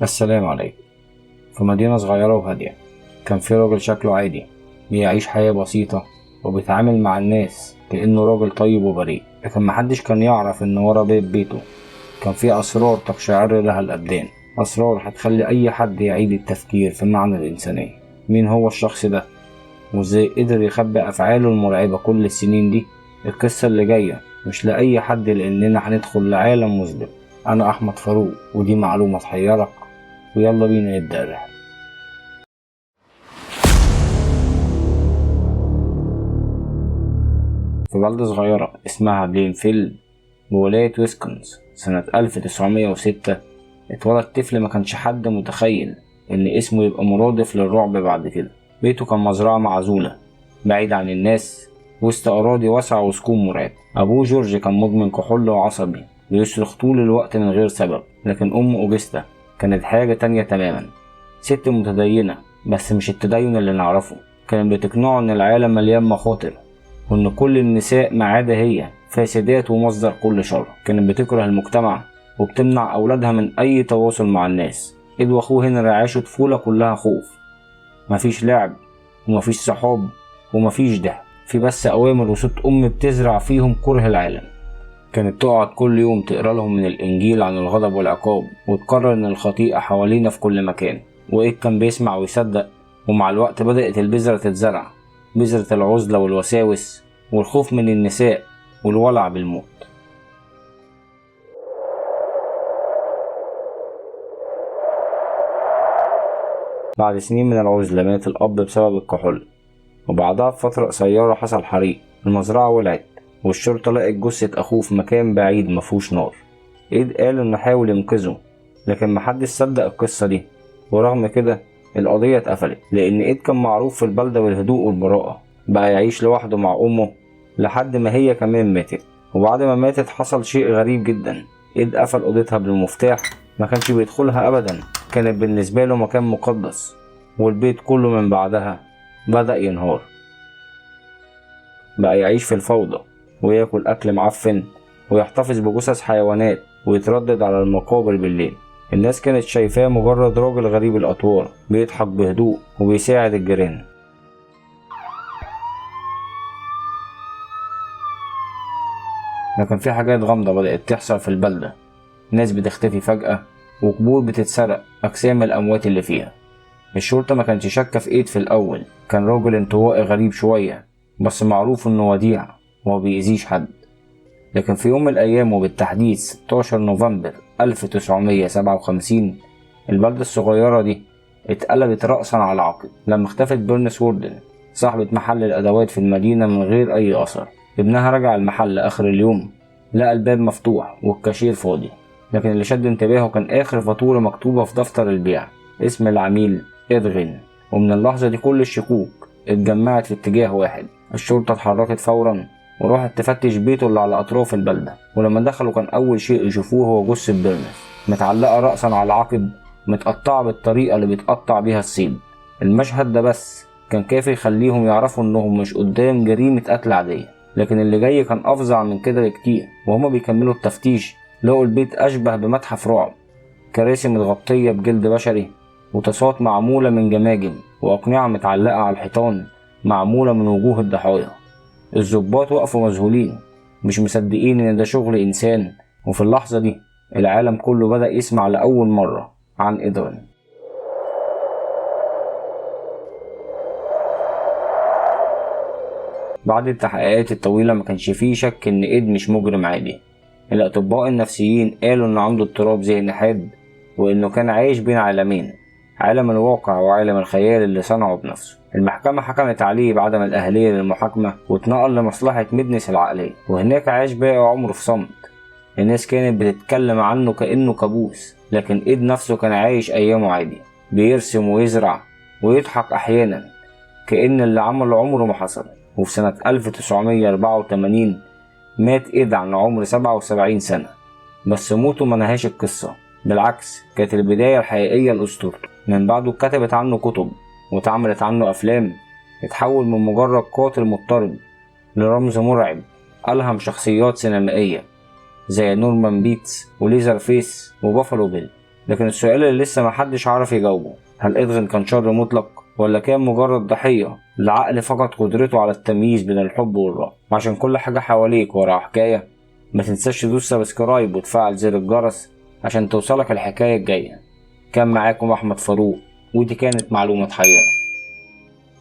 السلام عليكم. في مدينة صغيرة وهادية كان في راجل شكله عادي، بيعيش حياة بسيطة وبيتعامل مع الناس كأنه راجل طيب وبريء، لكن محدش كان يعرف إن ورا باب بيته كان في أسرار تقشعر لها الأبدان، أسرار هتخلي أي حد يعيد التفكير في معنى الإنسانية. مين هو الشخص ده؟ وإزاي قدر يخبي أفعاله المرعبة كل السنين دي؟ القصة اللي جاية مش لأي حد، لأننا هندخل لعالم مظلم. أنا أحمد فاروق ودي معلومة تحيرك، ويلا بينا نبدأ الرحلة. في بلدة صغيرة اسمها بلينفيلد بولاية ويسكونسن سنة 1906 اتولد طفل ما كانش حد متخيل إن اسمه يبقى مرادف للرعب بعد كده. بيته كان مزرعة معزولة بعيد عن الناس، وسط أراضي واسعة وسكون مرعب. أبوه جورج كان مدمن كحول وعصبي، بيصرخ طول الوقت من غير سبب. لكن أم أوجستا كانت حاجة تانية تماما، ست متدينة بس مش التدين اللي نعرفه. كانت بتقنعه إن العالم مليان مخاطر، وإن كل النساء ما عدا هي فاسدات ومصدر كل شر. كانت بتكره المجتمع وبتمنع أولادها من أي تواصل مع الناس. إد وأخوه هنري عاشوا طفولة كلها خوف، مفيش لعب ومفيش صحاب ومفيش ضحك، في بس أوامر وصوت أم بتزرع فيهم كره العالم. كانت تقعد كل يوم تقرأ لهم من الإنجيل عن الغضب والعقاب، وتقرر إن الخطيئة حوالينا في كل مكان. وإيد كان بيسمع ويصدق، ومع الوقت بدأت البذرة تتزرع، بذرة العزلة والوساوس والخوف من النساء والولع بالموت. بعد سنين من العزلة مات الأب بسبب الكحول، وبعدها بفترة قصيرة حصل حريق، المزرعة ولعت والشرطة لقت جثة أخوه في مكان بعيد مفهوش نار. إيد قال إنه حاول ينقذه، لكن محدش صدق القصة دي، ورغم كده القضية اتقفلت لأن إيد كان معروف في البلدة بالهدوء والبراءة. بقى يعيش لوحده مع أمه لحد ما هي كمان ماتت. وبعد ما ماتت حصل شيء غريب جدا، إيد قفل أوضتها بالمفتاح، ما كانش بيدخلها أبدا، كانت بالنسبة له مكان مقدس. والبيت كله من بعدها بدأ ينهار. بقى يعيش في الفوضى وياكل أكل معفن ويحتفظ بجثث حيوانات ويتردد على المقابر بالليل. الناس كانت شايفاه مجرد راجل غريب الأطوار بيضحك بهدوء وبيساعد الجيران. لكن في حاجات غامضة بدأت تحصل في البلدة، ناس بتختفي فجأة وقبور بتتسرق أجسام الأموات اللي فيها. الشرطة ما كانتش شاكة في إيد في الأول، كان راجل انطوائي غريب شوية بس معروف إنه وديع وما بيأذيش حد. لكن في يوم من الأيام وبالتحديد 16 نوفمبر 1957 البلدة الصغيرة دي اتقلبت رأسا على عقب لما اختفت بيرنس ووردن صاحبة محل الأدوات في المدينة من غير أي أثر. ابنها رجع المحل آخر اليوم لقى الباب مفتوح والكاشير فاضي، لكن اللي شد انتباهه كان آخر فاتورة مكتوبة في دفتر البيع، اسم العميل إدغن. ومن اللحظة دي كل الشكوك اتجمعت في اتجاه واحد. الشرطة اتحركت فورا وراحت تفتش بيته اللي على أطراف البلدة، ولما دخلوا كان أول شيء يشوفوه هو جثة بيرنس متعلقة رأسا على العقب، متقطعة بالطريقة اللي بيتقطع بيها الصيد. المشهد ده بس كان كافي يخليهم يعرفوا إنهم مش قدام جريمة قتل عادية، لكن اللي جاي كان أفظع من كده بكتير. وهما بيكملوا التفتيش لقوا البيت أشبه بمتحف رعب، كراسي متغطية بجلد بشري وطاسات معمولة من جماجم وأقنعة متعلقة على الحيطان معمولة من وجوه الضحايا. الضباط وقفوا مذهولين مش مصدقين إن ده شغل إنسان. وفي اللحظة دي العالم كله بدأ يسمع لأول مرة عن إدغن. بعد التحقيقات الطويلة ما كانش فيه شك إن إيد مش مجرم عادي. الأطباء النفسيين قالوا إن عنده اضطراب ذهني حاد، وإنه كان عايش بين عالمين، عالم الواقع وعالم الخيال اللي صنعه بنفسه. المحكمة حكمت عليه بعدم الأهلية للمحاكمة واتنقل لمصلحة ميدنس العقلية، وهناك عاش باقي عمره في صمت. الناس كانت بتتكلم عنه كأنه كابوس، لكن إيد نفسه كان عايش أيامه عادي، بيرسم ويزرع ويضحك أحيانا كأن اللي عمله عمره ما حصل. وفي سنة 1984 مات إيد عن عمر 77 سنة، بس موته ما نهاش القصة، بالعكس كانت البداية الحقيقية لأسطورته. من بعده اتكتبت عنه كتب واتعملت عنه أفلام، اتحول من مجرد قاتل مضطرب لرمز مرعب ألهم شخصيات سينمائية زي نورمان بيتس وليزر فيس وبافالو بيل. لكن السؤال اللي لسه محدش عرف يجاوبه، هل إدغن كان شر مطلق ولا كان مجرد ضحية لعقل فقد قدرته على التمييز بين الحب والرعب؟ وعشان كل حاجة حواليك وراها حكاية، ما تنساش تدوس subscribe وتفعل زر الجرس عشان توصلك الحكاية الجاية. كان معاكم أحمد فاروق، ودي كانت معلومة حيرة.